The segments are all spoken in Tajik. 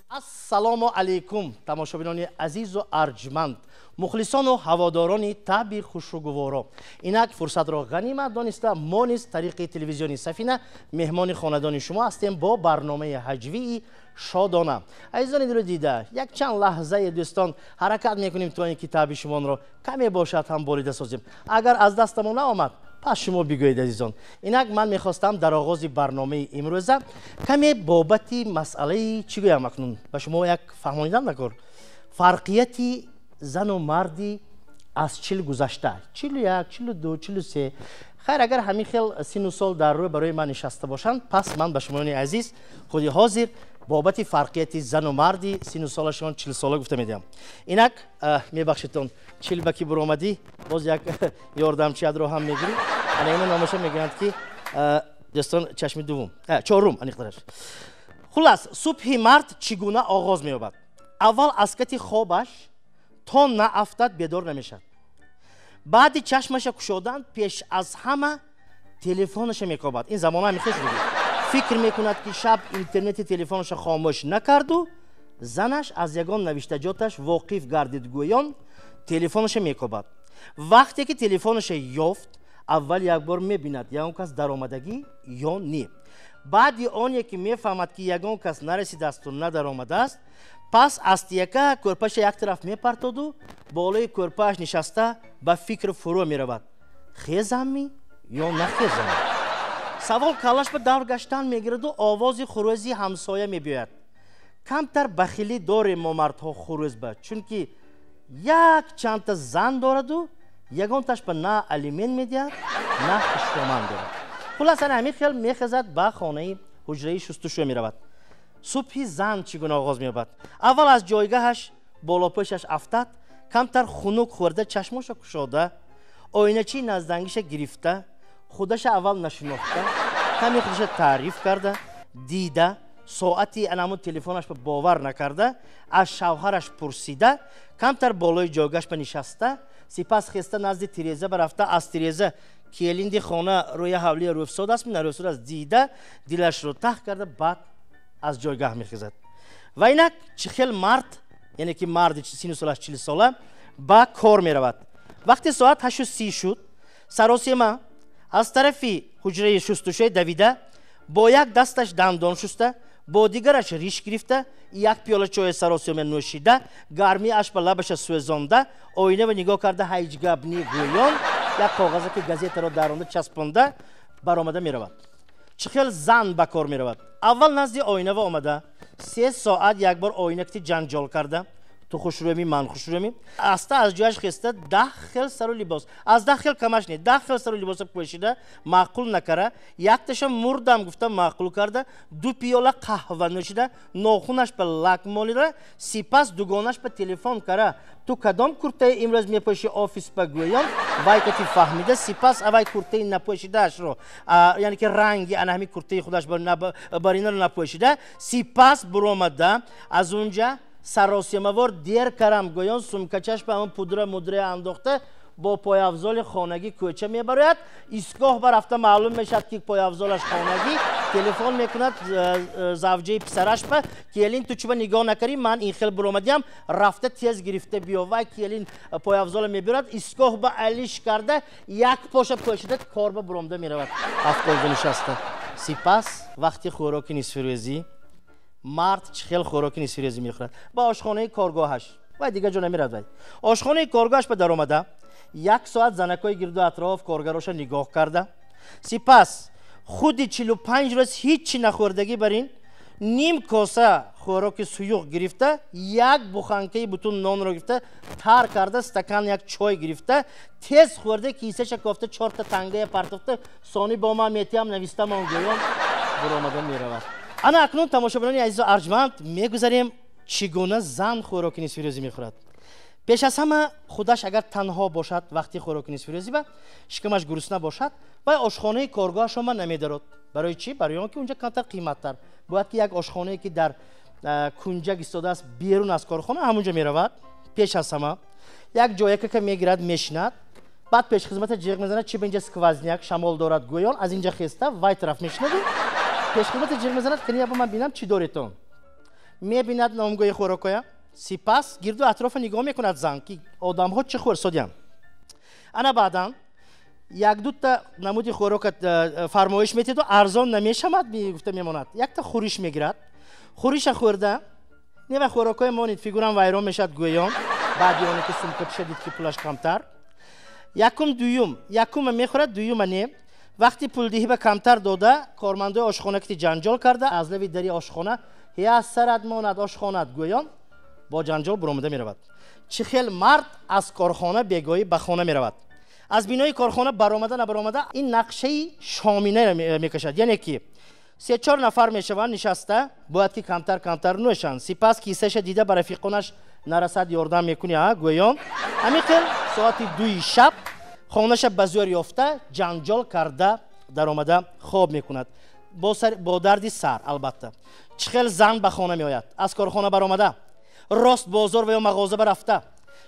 Ассалому алайкум, тамошобинони азизу арҷманд, мухлисону ҳаводорони таби хушругуворо. Инак фурсатро ғанимат дониста, мо низ тариқи телевизиони Сафина меҳмони хонадони шумо ҳастем бо барномаи ҳаҷвии шодона. Азизони дилу дида, якчанд лаҳзаи дӯстон ҳаракат мекунем то ин ки таби шумонро каме бошад ҳам борида созем. Агар аз дастамон наомад, пас шумо бигӯед, азизон. Инак ман мехостам дар оғози барномаи имрӯза каме бобати масъалаи чӣ гӯям акнун ба шумо як фаҳмонидан накор. Фарқияти зану марди аз 40 гузашта, 41, 42, 43. Хайр, агар ҳамин хел сину сол дар рӯй барои ман нишаста бошанд, пас ман ба шумоёни азиз худи ҳозир бобати фарқияти зану марди сину солашон 40 сола гуфта медиҳам. Инак мебахшедтон, 40 ба ки буромадӣ, боз як ёрдамчиятро ҳам мегирӣ. Ана ино номаша мегӯянд ки дӯстон чашми дуввум, чорум аниқтараш. Хулас, субҳи мард чӣ гуна оғоз меёбад? Аввал аз кати хобаш то наафтад бедор намешавад. Баъди чашмаша кушодан пеш аз ҳама телефонаша мекобад. Ин замона ҳамин хел шуд. Фикр мекунад ки шаб интернети телефонаша хомӯш накарду занаш аз ягон навиштаҷоташ воқиф гардид, гӯён телефонаша мекобад. Вақте ки телефонаша ёфт, аввал як бор мебинад ягон кас даромадагӣ ё не. Баъди оне ки мефаҳмад ки ягон кас нарасидаасту надаромадааст, пас аз тияка кӯрпаша як тараф мепартоду болои кӯрпааш нишаста ба фикр фурӯ меравад. Хезамми ё нахезам? Савол каллаш ба давр гаштан мегираду овози хурӯзи ҳамсоя мебиёяд. Камтар бахилӣ дорем мо мардҳо хурӯз ба, чунки як чандта зан дораду ягонташ ба на алимент медиҳад, на хушдоман дорад. Хулас, ана ҳамин хел мехезад, ба хонаи ҳуҷраи шустушӯ меравад. Субҳи зан чӣ гуна оғоз меёбад? Аввал аз ҷойгаҳаш болопӯшаш афтад, камтар хунук хӯрда чашмоша кушода, оиначии наздангиша гирифта, худаша аввал нашинохта, каме худаша таъриф карда, дида, соати анамун телефонаш ба бовар накарда, аз шавҳараш пурсида, камтар болои ҷойгаш ба нишаста, сипас хеста назди тиреза барафта, аз тиреза келинди хона рӯи ҳавлии рӯфсод аст, нарӯфсод аст, дида, дилашро таҳ карда, баъд аз ҷойгаҳ мехезад. Ва инак чӣ хел мард, яъне ки марди сину солаш 40 сола ба кор меравад. Вақте соат 8:30 шуд, саросема аз тарафи ҳуҷраи шустушӯй давида, бо як дасташ дандон шуста, бо дигараш риш гирифта, як пиёла чои саросема нӯшида, гармиаш ба лабаша сӯзонда, оинава нигоҳ карда ҳеҷ гап не гӯён, як коғазаки газетаро даронда часпонда, Баромада меравад. Чӣ хел зан ба кор меравад? Аввал назди оинава омада, 3 соат як бор оинакти ҷанҷол карда: ту хушрӯми, ман хушрӯми. Аста аз ҷояш хеста, 10 хел сару либос, аз 10 хел камаш не, 10 хел сару либоса пӯшида, маъқул накара, якташа мурдам гуфта маъқул карда, ду пиёла қаҳва нӯшида, нохунаш ба лак молида, сипас дугонаш ба телефон кара, ту кадом куртаи имрӯз мепӯши офис ба гӯён, вай кати фаҳмида, сипас авай куртаи напӯшидаашро, яъне ки ранги ана ҳамин куртаи худаш баринаро напӯшида, сипас буромада аз унҷа саросемавор дер карам гӯён, сумкачаш ба ҳамон пудра мудра андохта, бо пойафзоли хонагӣ кӯча мебарояд. Истгоҳ ба рафта маълум мешавад, ки пойафзолаш хонагӣ. Телефон мекунад завҷаи писараш ба: келин, ту чуба нигоҳ накарӣ, ман ин хел буромадиам, рафта тез гирифта биё. Вай келин пойафзола мебирад, истгоҳ ба алиш карда, як поша пӯшида, кор ба буромда меравад автобуса нишаста. Сипас вақти хӯроки нисфирӯзӣ мард чӣ хел хӯроки нисфирӯзӣ мехӯрад? Ба ошхонаи коргоҳаш, вай дигар ҷо намерад, вай ошхонаи коргоҳаш ба даромада, як соат занакҳои гирду атроф коргароша нигоҳ карда, сипас худи 45 рӯз ҳичи нахӯрдагӣ бар ин ним коса хӯроки суюқ гирифта, як буханкаи бутун нонро гирифта, тар карда, стакан як чой гирифта, тез хӯрда, кисаша кофта, чорта тангая партофта, сони бо ман метиҳам навистамон гӯён, буромада меравад. Ана акнун, тамошобинони азизу арҷманд, мегузарем, чӣ гуна зан хӯроки нисфирӯзӣ мехӯрад. Пеш аз ҳама, худаш агар танҳо бошад, вақти хӯроки нисфирӯзӣ ба шикамаш гурусна бошад, вай ошхонаи коргоҳашома намедарод. Барои чӣ? Барои он ки унҷа камтар қиматтар. Бояд ки як ошхонае, ки дар кунҷак истодааст берун аз корхона, ҳамунҷо меравад. Пеш аз ҳама як ҷоякака мегирад, мешинад. Баъд пешхизмата ҷиғ мезанад, чи ба инҷа сквозняк, шамол дорад гӯён, аз инҷа хеста, вай тараф мешинаду пешхизмата ҷиғ мезанад: кани, аба, ман бинам, чӣ доретон? Мебинад номгӯи хӯрокоя. Сипас гирду атрофа нигоҳ мекунад зан, ки одамҳо чӣ хӯрсодиям. Ана баъдан як-дута намуди хӯрока фармоиш метиҳду, арзон намешавад гуфта мемонад, якта хӯриш мегирад. Хӯриша хӯрда, нева хӯрокҳои монед, фигурам вайрон мешавад гӯён, баъди оне ки сумкачиша дид, ки пулаш камтар, якум, дуюм, якума мехӯрад, дуюма не. Вақти пулдиҳӣ ба камтар дода, кормандои ошхона кити ҷанҷол карда, аз лави дари ошхона я сарат монад ошхонат гӯён, бо ҷанҷол буромада меравад. Чӣ хел мард аз корхона бегоҳӣ ба хона меравад? Аз бинои корхона баромада набаромада, ин нақшаи шоминаро мекашад, яъне ки се-чор нафар мешаванд нишаста, бояд ки камтар камтар нӯшанд. Сипас кисаша дида, ба рафиқонаш нарасад, ёрдам мекунӣ а гӯён, ҳамин хел соати 2-и шаб хонаша ба зӯр ёфта, ҷанҷол карда даромада, хоб мекунад бо дарди сар албатта. Чӣ хел зан ба хона меояд? Аз корхона баромада, рост бозор ва ё мағоза барафта,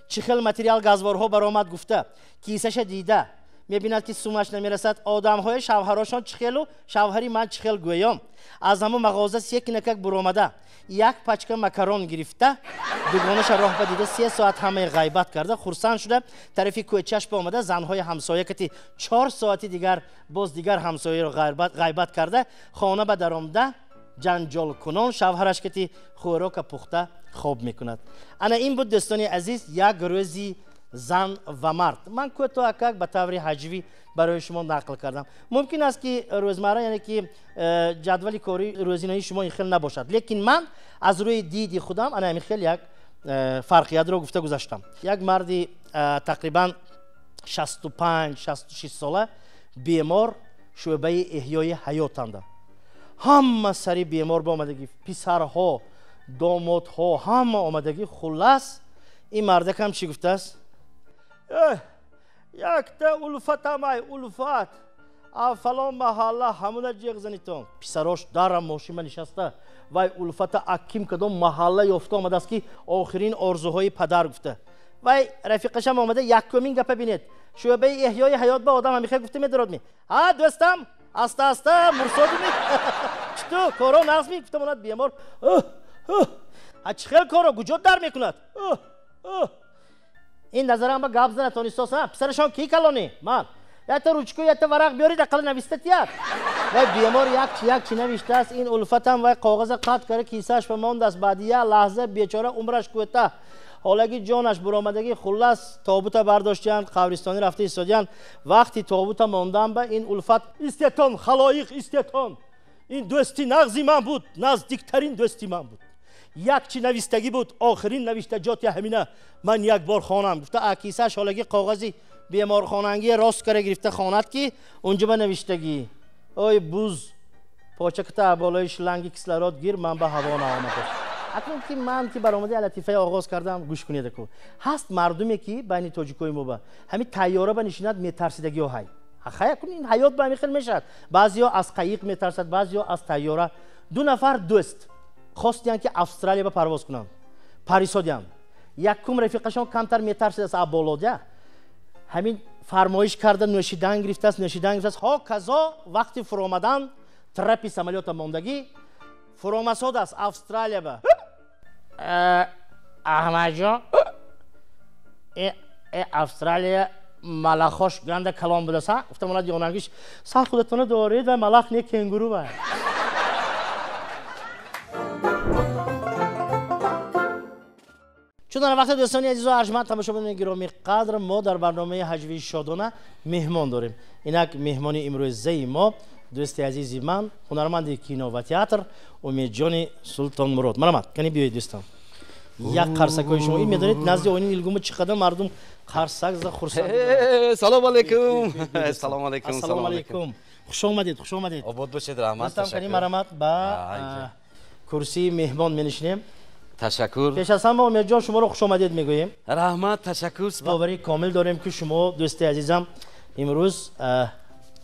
чӣ хел материал газворҳо баромад гуфта, кисаша дида, мебинад, ки сумаш намерасад, одамҳои шавҳарошон чӣ хелу шавҳари ман чӣ хел гӯён, аз ҳамон мағоза секинакак буромада, як пачка макарон гирифта, дугонаша роҳ ба дида, 3 соат ҳамаи ғайбат карда, хурсанд шуда, тарафи кӯчаш омада, занҳои ҳамсоя кати 4 соати дигар боз дигар ҳамсояро ғайбат карда, хона ба даромда, ҷанҷолкунон шавҳараш кати хӯрока пухта, хоб мекунад. Ана ин буд, дӯстони азиз, як рӯзи зан ва мард. Ман кӯтоҳакак ба таври ҳаҷвӣ барои шумо нақл кардам. Мумкин аст, ки рӯзмарра, яъне ки ҷадвали кори рӯзинаи шумо ин хел набошад, лекин ман аз рӯи диди худам ана ҳамин хел як фарқиятро гуфта гузаштам. Як марди тақрибан 65-66 сола бемор шӯъбаи эҳёи ҳаётанда. Ҳама сари бемор ба омадагӣ, писарҳо, домодҳо, ҳама омадагӣ. Хуллас, ин мардакам чӣ гуфтааст? Якта улфатамай, улфат а фалон маҳалла, ҳамуна ҷеғ занитон. Писарош дара мошима нишаста, вай улфата акким кадом маҳалла ёфта омадааст, ки охирин орзуҳои падар гуфта. Вай рафиқашам омада, якумин гапа бинед: шӯъбаи эҳёи ҳаёт ба одам ҳамихел гуфта медорад ми? Ҳа, дӯстам, аста аста мурсодими, читу коро нағз ми? Гуфта монад бемор. Ҳа, чӣ хел коро, куҷо дар мекунад? Ин назарам ба гап зана тонистос. Писарашон ки калонӣ ман, якта ручку, якта варақ биёрид, ақалла нависта тият. Вай бемор як чи як чи навиштааст. Ин улфатам вай коғаза қатъ карда, кисааш ба мондааст. Баъди як лаҳза бечора умраш кӯтаҳ. Ҳолаги ҷонаш буромадагӣ, хуллас тобута бардоштиянд, қабристонӣ рафта истодиянд. Вақти тобута мондан ба ин Улфат: «Истетон, халоиқ, истетон, ин дӯсти нағзи ман буд, наздиктарин дӯсти ман буд, як чи навистагӣ буд, охирин навиштаҷоти ҳамина ман як бор хонам», гуфта, акисаш ҳолаги коғази беморхонангӣ рост кара гирифта хонад, ки унҷа ба навиштагӣ: «Ой буз, почаката болои шланги кислород гир, ман ба ҳаво наомада». Акнун ки ман ки баромади латифая оғоз кардам, гӯш кунед. Аку ҳаст мардуме, ки байни тоҷикои мо ба ҳамин тайёра ба нишинад, метарсидагиҳо ҳай. Хай, акун ин ҳаёт ба ҳамин хел мешавад: баъзеҳо аз қаиқ метарсад, баъзеҳо аз тайёра. Ду нафар дӯст хостиянд, ки Австралия ба парвоз кунанд. Парисодиянд. Якум рафиқашон камтар метарсидааст аболодя. Ҳамин фармоиш карда, нӯшидан гирифтааст, нӯшидан гирифтааст. Ҳоказо вақти фуромадан трапи самолёта мондагӣ фуромасод аст Австралия ба. «Аҳмадҷон, Австралия малахош ганда калон будаса», гуфта монад ёнангиш. «Сал худатона доред, ва малах не, кенгуру ва». Чун дар вақти, дӯстони азизу арҷманд, тамошобинони гиромӣ қадр, мо дар барномаи ҳаҷвии шодона меҳмон дорем. Инак меҳмони имрӯзаи мо дӯсти азизи ман, ҳунарманди кино ва театр Умедҷони Султонмурод. Марҳамат, кани биёед, дӯстон, як қарсакҳои шумо. Ин медонед, назди оини Илгума чӣ қадар мардум қарсак зада хурсанд. Салом алейкум, салом алейкум. Ассалому алейкум, хуш омадед, хуш омадед. Обод бошед, раҳмат. Дӯстам, кани марҳамат, ба курсии меҳмон менишинем. Ташаккур. Пеш аз ҳама, Умедҷон, шуморо хушомадед мегӯем. Раҳмат, ташаккур. Боварӣ комил дорем, ки шумо, дӯсти азизам, имрӯз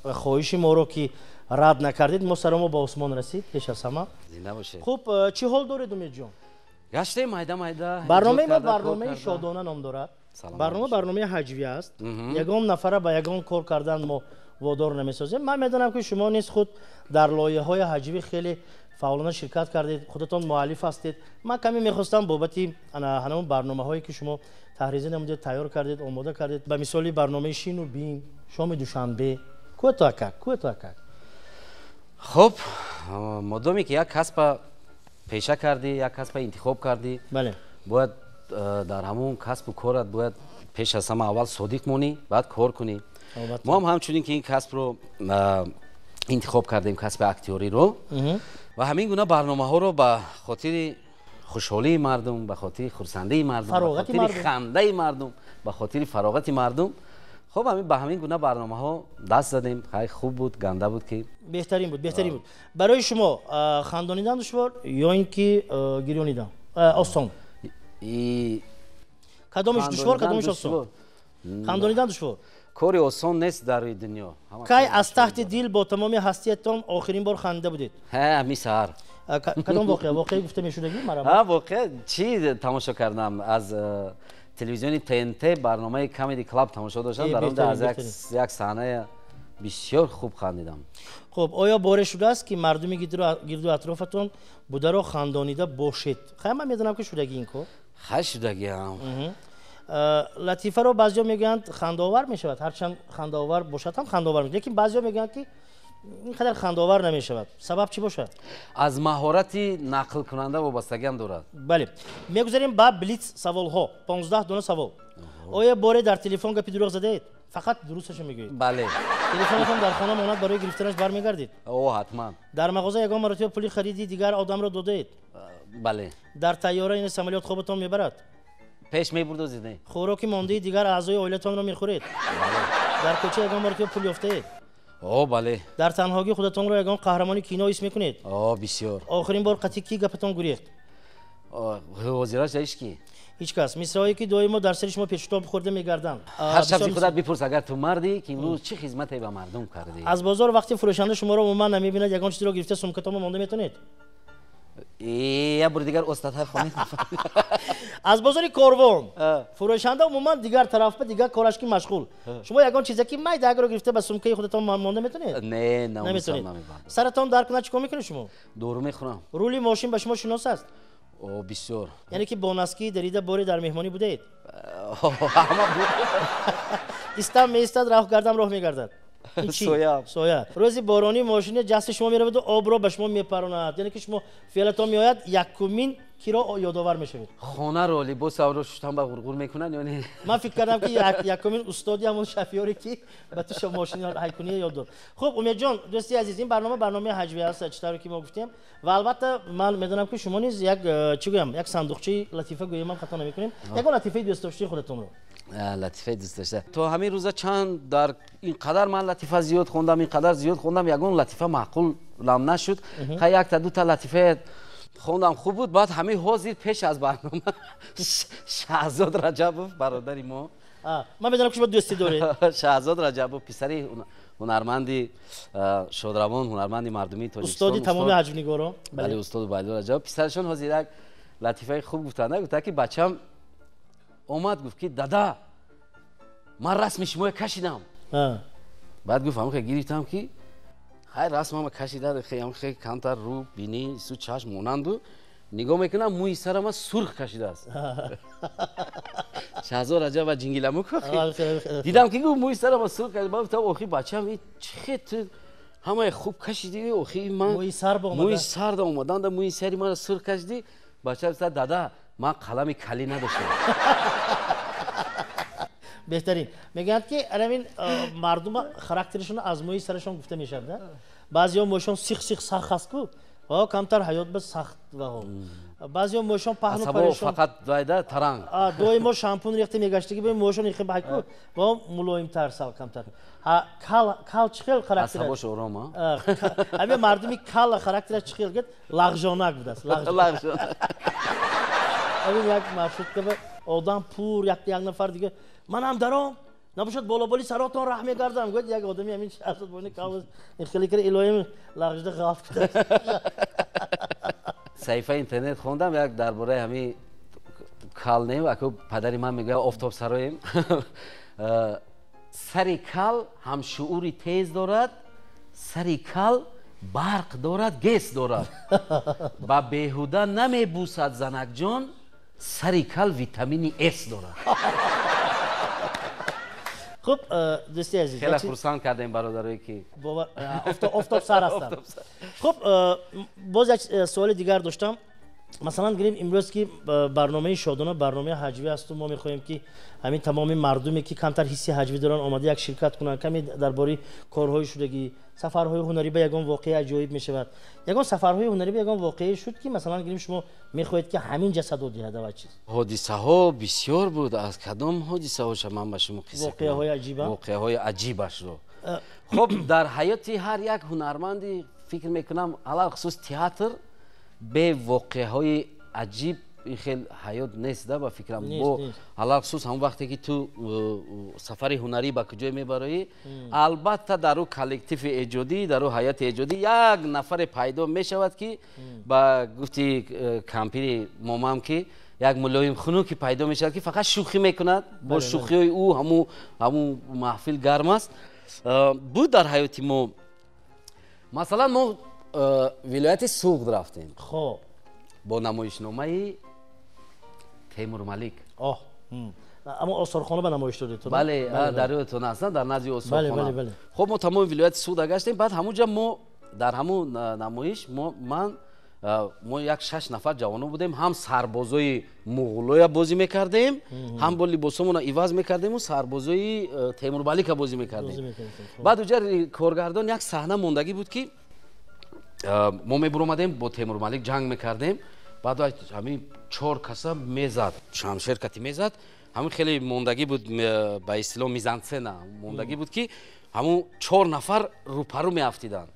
хоҳиши моро ки рад накардед, мо саромо ба осмон расид пеш аз ҳама. Зинда бошед. Хуб, чӣ ҳол доред, Умедҷон? Гаштем майда майда. Барномаи мо барномаи шодона ном дорад. Барнома барномаи ҳаҷвӣ аст, ягон нафара ба ягон кор кардан мо водор намесозем. Ман медонам, ки шумо низ худ дар лоиҳаҳои ҳаҷвӣ хеле фаъолона ширкат кардед, худатон муаллиф ҳастед. Ман каме мехостам бобати ҳамон барномаҳое, ки шумо таҳризӣ намудед, тайёр кардед, омода кардед, ба мисоли барномаи «Шину бин», «Шоми душанбе», кӯтоакак, кӯтоакак. Хуб, модоме ки як касба пеша кардӣ, як касба интихоб кардӣ, бояд дар ҳамон касбу корат бояд пеш аз ҳама аввал содиқ монӣ, баъд кор кунӣ. Мо ҳам ҳамчунин ки ин касбро интихоб кардем, касби актёриро, ва ҳамин гуна барномаҳоро ба хотири хушҳолии мардум, ба хотири хурсандии мардум, ба хотири хандаи мардум, ба хотири фароғати мардум, хуб, ҳамин ба ҳамин гуна барномаҳо даст задем. Хай, хуб буд, ганда буд ки. Беҳтарин буд, беҳтарин буд. Барои шумо хандонидан душвор ё ин ки гирёнидан осон? Кадомиш душвор, кадомиш осон? Хандонидан душвор. Кори осон нест дар рӯи дунё. Кай аз таҳти дил бо тамоми ҳастиятон охирин бор хандида будед? Ҳами саҳар. Кадом воқеа? Воқеа гуфта мешудагӣ? Ҳа, воқеа чӣ тамошо кардам, аз телевизиони ТНТ барномаи Comedy Club тамошо доштам, дар онҷо аз як саҳная бисёр хуб хандидам. Хуб, оё боре шудааст, ки мардуми гирду атрофатон бударо хандонида бошед? Хай, ман медонам, ки шудагӣ ин кор. Хай, шудагиам. Латифаро баъзеҳо мегӯянд, хандаовар мешавад, ҳарчанд хандаовар бошад ҳам хандаовар, лекин баъзеҳо мегӯянд, ки ин қадар хандаовар намешавад. Сабаб чӣ бошад? Аз маҳорати нақлкунанда вобастагиам дорад. Бале, мегузарем ба блиц саволҳо, 15 дона савол. Оё боре дар телефон гапи дурӯғ задаед? Фақат дурусташо мегӯед. Бале. Телефонатон дар хона монад, барои гирифтанаш бармегардед? О, ҳатман. Дар мағоза ягон маротиба пули хариди дигар одамро додаед? Бале. Дар тайёра, ин самолёт, хобатон мебарад? Пеш мебурду, зине. Хӯроки мондаи дигар аъзои оилатонро мехӯред? Дар кӯча ягон маротиба пул ёфтаед? О, бале. Дар танҳогӣ худатонро ягон қаҳрамони кино ҳис мекунед? О, бисёр. Охирин бор қатъи кӣ гапатон гурехт? Ҳозираш ҳеҷ ки. Ҳеҷ кас. Мисраҳое, ки доимо дар сари шумо печутоб хӯрда мегарданд? Ҳар шаб зи худат бипурс, агар ту мардӣ, ки имрӯз чӣ хизмате ба мардум кардӣ. Аз бозор вақте фурӯшанда шуморо умуман намебинад, ягон чизеро гирифта сумкатонро монда метавонед? Як бори дигар остатар хонед. Аз бозори Корвон фурӯшанда умуман дигар тараф, ба дигар кораш ки машғул, шумо ягон чизе ки майдаагро гирифта ба сумкаи худатон монда метавонед? Не, наметавонед. Саратон дард кунад, чӣ кор мекунед шумо? Дору мехӯрам. Рули мошин ба шумо шинос аст? О, бисёр. Яъне ки бо носки дарида боре дар меҳмонӣ будаед? Ҳама буд. Истам меистад, роҳ гардам роҳ мегардад. Соя. Соя. Рӯзи боронӣ мошини ҷасти шумо мераваду обро ба шумо мепаронад. Яъне ки шумо феълатон меояд, якумин киро ёдовар мешавед? Хонаро, либосамро шуштан ба ғурғур мекунанд ё не? Ман фикр кардам, ки якумин устоди ҳамон шофёре, ки ба ту мошини ҳайкунӣ ёд дод. Хуб, Умедҷон, дӯсти азиз, ин барнома барномаи ҳаҷвӣ аст, чӣ тавре ки мо гуфтем, ва албатта ман медонам, ки шумо низ як, чӣ гӯям, як сандуқчаи латифа гӯем ҳам хато намекунем. Ягон латифаи дӯстдоштаи худатонро. Латифаи дӯстдошта. То ҳамин рӯза чанд дар ин қадар ман латифа зиёд хондам, ин қадар зиёд хондам, ягон латифа маъқулам нашуд. Хай, якта дута латифа хондам, хуб буд. Баъд ҳамин ҳозир пеш аз барнома Шаҳзод Раҷабов, бародари мо, ман медонам, ки шумо дӯстӣ доред. Шаҳзод Раҷабов, писари ҳунарманди шодравон, ҳунарманди мардумии Тоҷикистон, устоди тамоми ҳаҷвнигорон. Бале, устод Убайдулло Раҷабов, писарашон ҳозир як латифаи хуб гуфтанд. Гуфта, ки бачам омад, гуфт, ки дада, ман расми шумоя кашидам. Баъд гуфт, ҳамхе гирифтам, ки хай, расмама кашида, ҳамхе камтар рӯ, бинӣ, су, чашм монанду нигоҳ мекунам, мӯи сарама сурх кашидааст. Шаҳзод Раҷаб ва ҷингиламу дидам, ки гуфт, мӯи сарама сурх кашида. Гуфтам, охи, бачам, чихе ту ҳамаи хуб кашидӣ, охи ман мӯи сар омаданда, мӯи сари мара сурх кашидӣ? Бача гуфта, дада, ман қалами калӣ надоштам. Беҳтарин. Мегӯянд, ки анамин мардума характерашон аз мӯи сарашон гуфта мешавад. Баъзеҳо мӯйшон сих сих сахт аст ку, ва камтар ҳаёт ба сахт, ваҳо баъзеҳо мӯйшон паҳну парешон. Фақат вайда таранг. Доимо шампун рехта мегаштаги, бо мӯйшон ихе байку, ва мулоимтар, сал камтар. Кал, кал чӣ хел характер? Асабош ором. Ҳамин мардуми кал характераш чӣ хел? Гет лағжонак будааст. Лағжонак. Ҳамин як маршрутка одам пур, як нафар дига, манам даром набошад, болоболи саротон раҳ мегардам, гӯяд. Як одами ҳамин шахс бони кал хеле кара, илоҳим, лағжида ғалт кудааст. Саҳифаи интернет хондам як дар бораи ҳамин кал. Не, аку падари ман мегӯяд, офтоб сароем. Сари кал ҳам шуури тез дорад, сари кал барқ дорад, гес дорад, ба беҳуда намебусад занакҷон, сари кал витамини С дорад. Хуб, дӯсти азиз, хеле хурсанд кардем бародарое, ки офтобсар ҳастанд. Хуб, боз як суоли дигар доштам. Масалан, гирем, имрӯз ки барномаи Шодона барномаи ҳаҷвӣ асту, мо мехоҳем, ки ҳамин тамоми мардуме, ки камтар ҳисси ҳаҷвӣ доранд, омада як ширкат кунанд. Каме дар бораи корҳои шудагӣ, сафарҳои ҳунарӣ ба ягон воқеаи аҷоиб мешавад, ягон сафарҳои ҳунарӣ ба ягон воқеае шуд, ки масалан гирем, шумо мехоҳед, ки ҳамин ҷа садо диҳад ава чиз? Ҳодисаҳо бисёр буд. Аз кадом ҳодисаҳоша ман ба шумо қисса? Воқеаҳои аҷиба. Воқеаҳои аҷибашро. Хуб, дар ҳаёти ҳар як ҳунарманди, фикр мекунам, алалхусус театр, бе воқеаҳои аҷиб ин хел ҳаёт нест да, ба фикрам. Бо алалхусус ҳамон вақте ки ту сафари ҳунарӣ ба куҷое мебароӣ, албатта дар ӯ коллективи эҷодӣ, дар ӯ ҳайати эҷодӣ як нафаре пайдо мешавад, ки ба гуфти кампири момам, ки як мулоим хунуке пайдо мешавад, ки фақат шӯхӣ мекунад. Бо шӯхиҳои ӯ ҳамун маҳфил гарм аст. Буд дар ҳаёти мо. Масалан, мо вилояти Суғд рафтем бо намоишномаи Темурмалик. Аммо осорхона ба намоиш додед? Бале, дар ёдтон аст, дар назди осорхона. Хуб, мо тамоми вилояти Суғда гаштем. Баъд ҳамунҷа мо дар ҳамун намоиш ман, мо як шаш нафар ҷавоно будем, ҳам сарбозои муғулоя бозӣ мекардем, ҳам бо либосомона иваз мекардему сарбозои Темурмалика бозӣ мекардем. Баъд уҷа коргардон як саҳна мондагӣ буд, ки мо мебуромадем, бо Темурмалик ҷанг мекардем. Баъд ҳамин чор каса мезад, шамшер кати мезад. Ҳамин хеле мондагӣ буд, ба истилоҳ мизансцена мондагӣ буд, ки ҳамун чор нафар рӯпарӯ меафтиданд,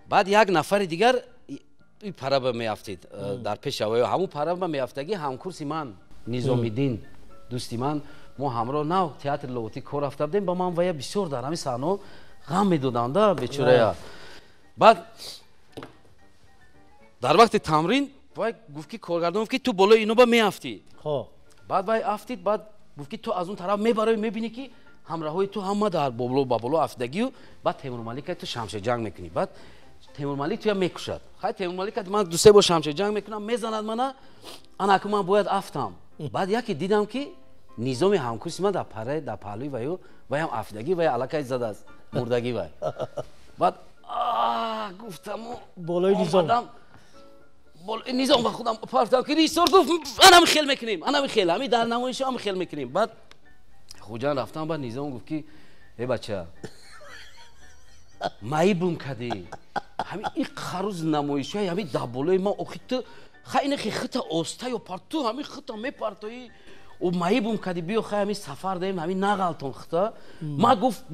баъд як нафари дигар параба меафтид дар пеши ҳавоё. Ҳамун параба меафтагӣ ҳамкурси ман Низомиддин, дӯсти ман. Мо ҳамроҳ нав театри Лоҳутӣ кор рафта будем. Ба ман вая бисёр дар ҳамин саҳнаҳо ғам медоданда, бечорая. Баъд дар вақти тамрин вай гуфт, ки коргардон гуфт, ки ту болои иноба меафтӣ. Баъд вай афтид. Баъд гуфт, ки ту аз он тараф мебарои, мебинӣ, ки ҳамраҳои ту ҳама дар боло ба боло афтидагию, баъд Темурмалика ту шамшерҷанг мекунӣ, баъд Темурмалик туя мекушад. Хай, Темурмалика ман дусе бор шамшерҷанг мекунам, мезанад мана, анаку ман бояд афтам. Баъд яке дидам, ки Низоми ҳамкурси ман дар пара, дар паҳлӯи ваю, ваям афтидагӣ, вай аллакай задааст. Мурдагӣ вай. Баъд гуфтаму болои Низом. Низом ба худам партам ки режиссёр гуфт анами хел мекунем, анами хел, ҳами дар намоишо ҳами хел мекунем. Баъд Хуҷанд рафтам, баъд Низом гуфт ки э бача, маибум кадӣ. Ҳами ин қаруз намоишҳои ҳами дар болои ман охи ту хай инахи хита оста ё парту ҳами хита мепартоӣ о маибум кади биё хай ҳами сафар даем ҳами нағалтон хита. Ма гуфт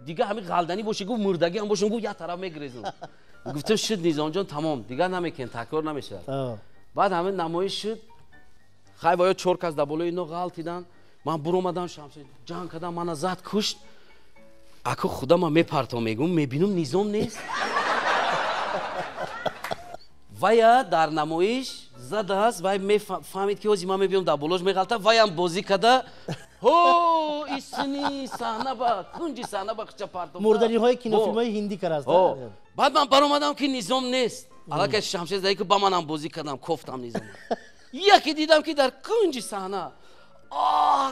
дига ҳами ғалданӣ боши гуфт мурдагӣ ҳам бошам гуфт як тараф мегирезам. Гуфтам шуд Низомҷон тамом дигар намекунем такрор намешавад. Баъд ҳамин намоиш шуд хай ва ё чор кас дар болои ино ғалтидан ман буромадам Шамшер ҷанг кардам мана зад кушт. Ако худама мепартом мегум мебинум Низом нест. Вая дар намоиш задааст вай мефаҳмид ки ҳозир ман мебиём дар болош меғалта ваям бозӣ карда ҳо исни саҳна ба кунҷи саҳна ба хича партофта. Мурданиҳои кинофилмҳои ҳиндӣ карааст. Баъд ман баромадам ки Низом нест. Аллакай Шамшер зади ки ба манам бозӣ кардам кофтам Низом. Яке дидам ки дар кунҷи саҳна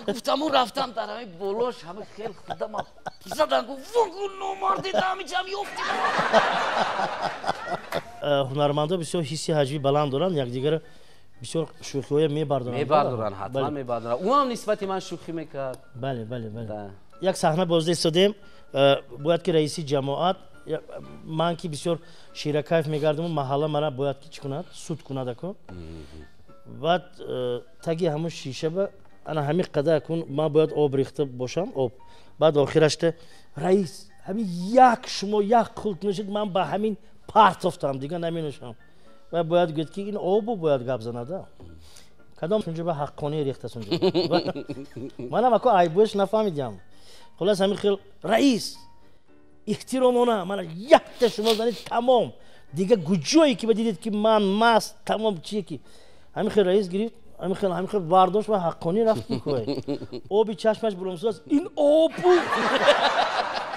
гуфтаму рафтам дар ҳамин болош ҳами хел худама задан гуфт вугу номарди ҳамиҷам ёфтим. Ҳунармандо бисёр ҳисси ҳаҷвӣ баланд доранд, якдигарро бисёр шӯхиҳоя мебардоранд. Мебардоранд, ҳатман мебардоранд. Ӯ ҳам нисбати ман шӯхӣ мекард. Бале, бале, бале. Як саҳна бозда истодем, бояд ки раиси ҷамоат, ман ки бисёр ширакайф мегардам, маҳалла мара бояд ки чӣ кунад? Суд кунад ако. Баъд таги ҳамун шиша ба ана ҳамин қадар кун ман бояд об рехта бошам, об. Баъд охирашта раис, ҳамин як шумо як хулт нӯшед, ман ба ҳамин партофтам, дигар наменӯшам. Ва бояд гӯяд ки ин обу бояд гап занада. Кадом унҷо ба ҳаққонӣ рехтаст унҷо. Манам ако айбӯяш нафаҳмидям. Хулас ҳамин хел раис эҳтиромона мана якта шумо занед тамом. Дигар куҷое ки ба дидед ки ман маст тамом чие ки. Ҳамин хел раис гирифт, ҳамин хел бардошт ва ҳаққонӣ рафт кӯй. Оби чашмаш буромсудааст. Ин обу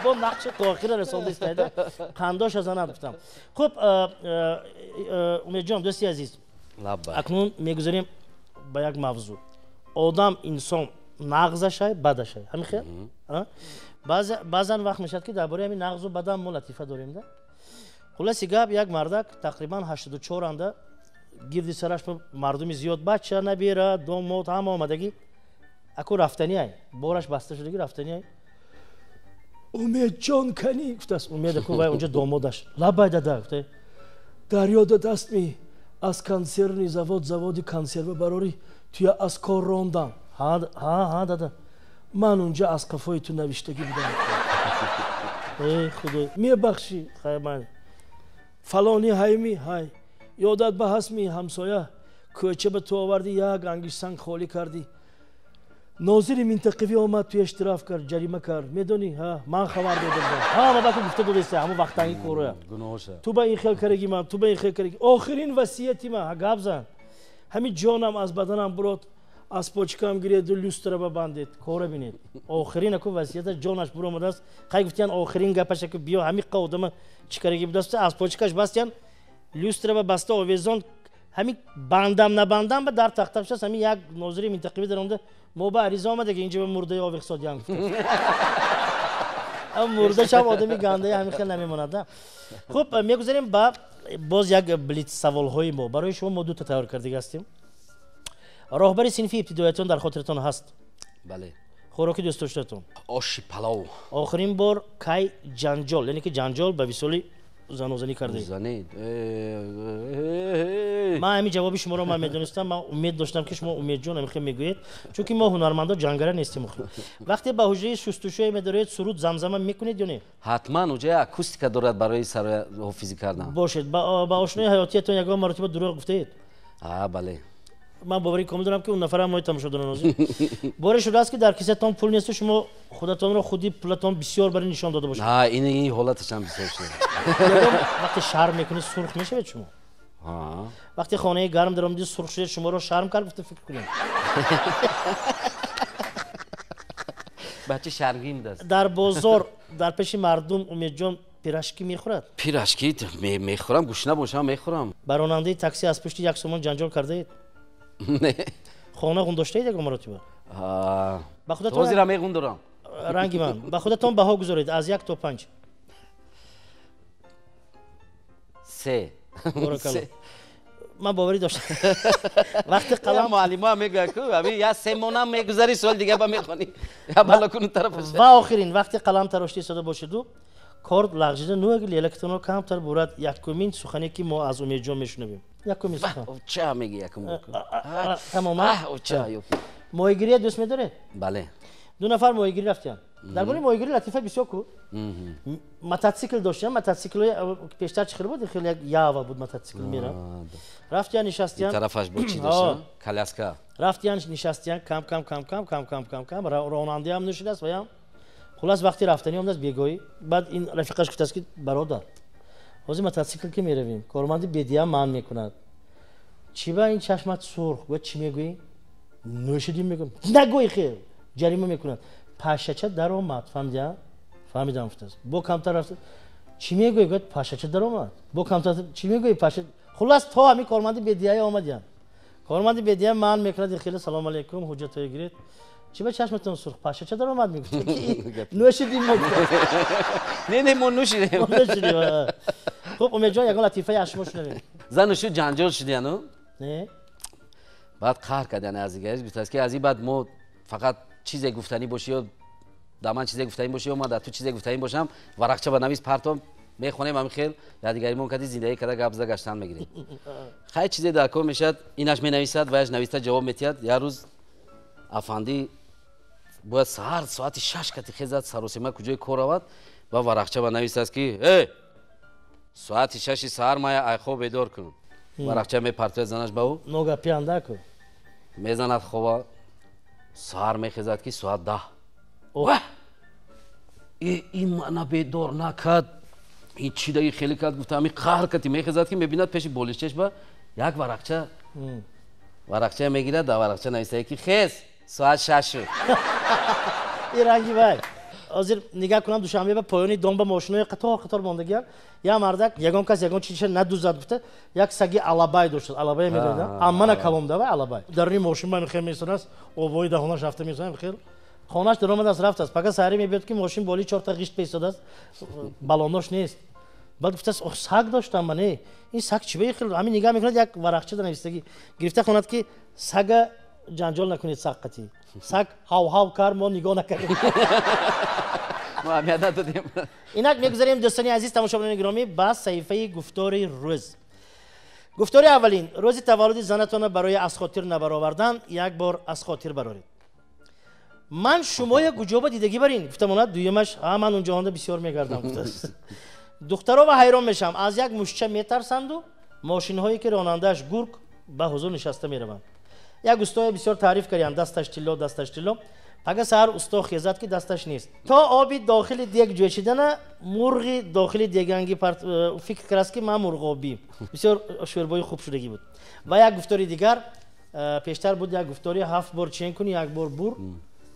бо нақши то охира расонда истайда. Қандоша занад гуфтам. Хуб, Умедҷон, дӯсти азиз, акнун мегузарем ба як мавзӯъ. Одам инсон нағзашай, бадашай. Ҳамин хел? Баъзан вақт мешавад ки дар бораи ҳамин нағзу бадам мо латифа дорем да. Хулоси гап, як мардак тақрибан 84 анда гирди сараш мардуми зиёд, бача, набера, домод ҳама омадагӣ. Аку рафтаниай, бораш баста шудагӣ рафтаниай. Умедҷон кани гуфтааст. Умед аку вай унҷа домодаш. Лабай дада гуфта. Дарёда даст ми аз консервни завод, заводи консерва барори туя аз кор рондам. Ҳа, ҳа дада. Ман унҷа аз қафои ту навиштагӣ будам. Эй худо, мебахшӣ. Хай ман. Фалони ҳайми ҳай. Ёдат ба ҳастми ҳамсоя кӯча ба ту оварди як ангиштсанг холӣ кардӣ. Нозири минтақавӣ омад туя штраф кард, ҷарима кард. Медонӣ? Ҳа, ман хабар додам. Ҳама баку гуфта додеста ҳамон вақтанги короя. Ту ба ин хел караги ман, ту ба ин хел караги. Охирин васияти ман, ҳа гап зан. Ҳамин ҷонам аз баданам бурод, аз почкам гиреду люстра ба бандед, кора бинед. Охирин аку васията ҷонаш буромадааст. Қай гуфтиян охирин гапаш аку биё ҳамин қа одама чӣ караги будааст, аз почкаш бастиян люстра ба баста овезон ҳамин бандам набандам ба дар тахтапшаст ҳамин як нозири минтақавӣ даромада мо ба ариза омада ки инҷа ба мурдаи овехсодиям гуфтааст. Мурдашам одами гандаи ҳамин хел намемонад. Хуб, мегузарем ба боз як блиц саволҳои мо. Барои шумо мо дута тайёр кардига ҳастем. Роҳбари синфи ибтидоиятон дар хотиратон ҳаст? Бале. Хӯроки дӯстдоштаатон? Оши палов. Охирин бор кай ҷанҷол, яъне ки ҷанҷол ба висоли занозанӣ кардаед? Занӣ. Ман ҳамин ҷавоби шуморо ман медонистам, ман умед доштам ки шумо Умедҷон ҳамин хел мегӯед, чунки мо ҳунармандо ҷангара нестем. Вақте ба ҳуҷраи шустушӯе медароед, суруд замзама мекунед ё не? Ҳатман, уҷая акустика дорад барои ҳофизӣ кардан. Бошед. Ба ошнои ҳаётиятон ягон маротиба дурӯғ гуфтаед? А, бале. Ман боварӣ комил дорам ки он нафарам мои тамошодорон ҳозир. Боре шудааст ки дар кисатон пул несту шумо худатонро худи пулатон бисёр бари нишон дода бошед? Ҳа, ин ҳолаташам бисёр шуда. Вақте шарм мекунед сурх мешавед шумо? Ҳа. Вақте хонаи гарм даромадед сурх шудед, шуморо шарм кард гуфта фикр кунед. Бача шармгин будааст. Дар бозор дар пеши мардум Умедҷон пирашки мехӯрад? Пирашки мехӯрам, гушна бошам мехӯрам. Ба ронандаи такси аз пушти як сомон ҷанҷол кардаед? Не. Хона ғун доштаед ягон маротиба? Ба худатон ҳозира меғун дорам. Ранги ман. Ба худатон баҳо гузоред аз 1 то 5. 3. Боракалло. Ман боварӣ доштам. Вақти қалам муаллима мегӯяд ку ҳамин я 3 монам мегузари соли дига ба мехонӣ. Я бало кун тарафаш. Ва охирин вақти қалам тарошти истода бошеду корд лағжида нӯги лелактонро камтар бурад якумин сухане ки мо аз Умедҷон мешунавем. Якумин сухан. Ча меги якум. Тамоман. Ча. Моҳигирия дӯст медоред? Бале. 2 нафар моҳигирӣ рафтиянд. Дар бораи моҳигирӣ латифа бисёр ку. Мотоцикл доштиянд, мотоциклҳои пештар чӣ хел буд? Хеле як ява буд мотоцикл мера. Рафтиянд, нишастиянд. Тарафаш бо чӣ доштанд? Коляска. Рафтиянд, нишастиянд, кам кам кам кам кам кам кам кам ронандаам нӯшидааст ваям. Хулас вақти рафтанӣ омадааст бегоҳӣ. Баъд ин рафиқаш гуфтааст ки бародар, ҳозир мотоцикл ки меравем, корманди бедия манъ мекунад. Чӣ ба ин чашмат сурх? Гӯяд чӣ мегӯӣ? Нӯшидим мегӯям. Нагӯй хел, ҷарима мекунад. Пашача даромад, фаҳмидия? Фаҳмидам гуфтааст. Бо камтар рафта чӣ мегӯӣ? Гӯяд пашача даромад. Бо камтар чӣ мегӯӣ? Паша. Хулас то ҳамин корманди бедияя омадиянд. Корманди бедия манъ мекунад, хеле салом алейкум, ҳуҷҷатҳое гиред. Чӣ ба чашматон сурх? Пашача даромад мегӯяд. Нӯшидим мо. Не, мо нӯшидем. Нӯшидем. Хуб, Умедҷон, ягон латифаи аз шумо шунавем. Зану шу ҷанҷол шудияну? Не. Баъд қаҳр кардян аз дигариш, гуфтааст ки аз ин баъд мо фақат чизе гуфтанӣ бошӣ ё дар ман чизе гуфтанӣ бошӣ ё ман дар ту чизе гуфтанӣ бошам, варақча ба навис партом, мехонем ҳамин хел, дар дигаримон кади зиндагӣ карда гап зада гаштан мегирем. Хай чизе дар кор мешавад, инаш менависад, ваяш нависта ҷавоб метиҳад. Як рӯз афандӣ бояд саҳар соати 6 кати хезад, саросема куҷои кор равад ва варақча ба нависааст ки э соати 6 саҳар мая айхоб бедор кун. Варақча мепартояд занаш ба ӯ. Нога пиянда ку. Мезанад хова, саҳар мехезад ки соат 10. Ваҳ! Ин мана бедор накард. Ин чӣ даги хеле кард, гуфта ҳамин қаҳр кати мехезад ки мебинад пеши болишчаш ба як варақча. Варақча мегирад, дар варақча нависае ки хез, соат 6 шуд. Ин ранги вай. Ҳозир нигаҳ кунам Душанбе ба поёни дом ба мошинои қатор қатор мондагиам. Я мардак ягон кас ягон чизша надузад гуфта, як саги алабай дошт. Алабай медонед? Аммана калом давай алабай. Даруни мошин ба мехел месонад, овои даҳонаш рафта месонад, мехел. Хонаш даромадааст, рафтааст. Пага саҳарӣ мебиёд ки мошин боли 4 та ғишт пейсодааст, балонош нест. Баъд гуфтааст, ох, саг доштам ман, э. Ин саг чӣ ба хел? Ҳамин нигаҳ мекунад, як варақча дар навистагӣ. Гирифта хонад ки сага ҷанҷол накунед саг қатӣ. Саг ҳав-ҳав кар, мо нигоҳ накардем. Мо аҳамият надодем. Инак мегузарем, дӯстони азиз, тамошобинони гиромӣ, ба саҳифаи гуфтори рӯз. Гуфтори аввалин: рӯзи таваллуди занатонро барои аз хотир набаровардан як бор аз хотир бароред. Ман шумоя гуҷоба дидагӣ барин? Гуфта монад. Дуюмаш: а ман унҷоҳонда бисёр мегардам гуфтааст. Духтаро ва ҳайрон мешавам, аз як мушча метарсанду мошинҳое ки ронандааш гург ба ҳузур нишаста мераванд. Як устое бисёр таъриф кардям, дасташ тилло, дасташ тилло. Пага саҳар усто хезад ки дасташ нест. То оби дохили дег ҷӯшидана мурғи дохили деганги фикр кардааст ки ман мурғобӣ. Бисёр шӯрбои хуб шудагӣ буд. Ва як гуфтори дигар, пештар буд як гуфтори 7 бор чен кунӣ, як бор бур.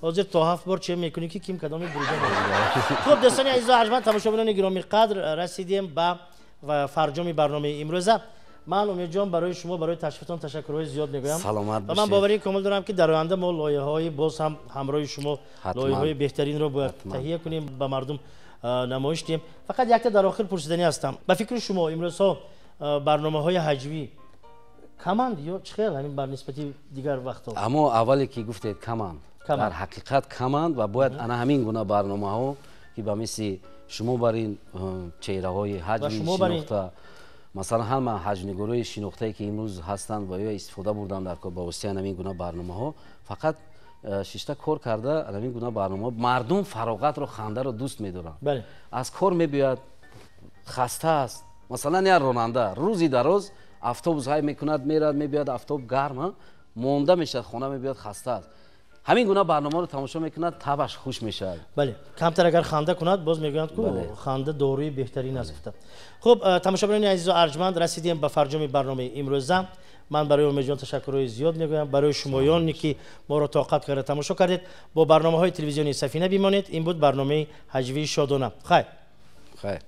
Ҳозир то 7 бор чен мекунӣ ки ким кадоми бурида мешавад. Хуб, дӯстони азизу арҷманд, тамошобинони гиромӣ қадр, расидем ба фарҷоми барномаи имрӯза. Ман Умедҷон барои шумо, барои ташрифтон ташаккурҳои зиёд мегӯям. Саломат бошед. Ва ман боварии комил дорам ки дар оянда мо лоиҳаҳои боз ҳам ҳамроҳи шумо лоиҳаҳои беҳтаринро бояд таҳия кунем, ба мардум намоиш диҳем. Фақат якта дар охир пурсиданӣ ҳастам. Ба фикри шумо имрӯзҳо барномаҳои ҳаҷвӣ каманд ё чӣ хел ҳамин бар нисбати дигар вақтҳо? Аммо аввале ки гуфтед каманд. Дар ҳақиқат каманд ва бояд ана ҳамин гуна барномаҳо ки ба мисли шумо бар ин чеҳраҳои ҳаҷвӣ шинохта, масалан ҳама ҳаҷвнигорои шинохтае ки имрӯз ҳастанд ва ё истифода бурданд дар кор ба воситаи ҳамин гуна барномаҳо, фақат шишта кор карда ҳамин гуна барномаҳо мардум фароғатро, хандаро дӯст медоранд. Аз кор мебиёяд, хаста аст. Масалан як ронанда рӯзи дароз автобус ҳай мекунад, мерад, мебиёяд, автобус гарм, монда мешавад, хона мебиёяд, хаста аст. Ҳамин гуна барномаро тамошо мекунад, табаш хуш мешавад. Бале, камтар агар ханда кунад, боз мегӯянд ку ханда доруи беҳтарин аст гуфта. Хуб, тамошобинони азизу арҷманд, расидем ба фарҷоми барномаи имрӯза. Ман барои Умедҷон ташаккурҳои зиёд мегӯям, барои шумоёне ки моро тоқат карда тамошо кардед. Бо барномаҳои телевизионии Сафина бимонед. Ин буд барномаи ҳаҷвии шодона. Хайр. Хайр.